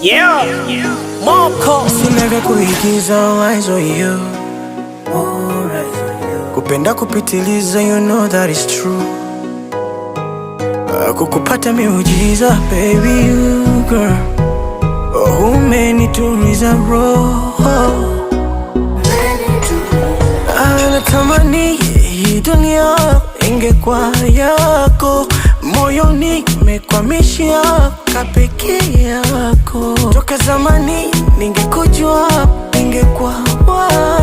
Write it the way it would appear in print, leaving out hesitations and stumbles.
Yeah. Moko. Sina vya kuigiza, eyes on you. Kupenda kupitiliza, you know that is true. Kukupata miujiza, baby you girl. Oh, umenituliza roho. Ah, natamani hii dunia ingekuwa yako, moyoni imekwamishia kapeke yako. Toka zamani ningekujua, ningekuwa wako.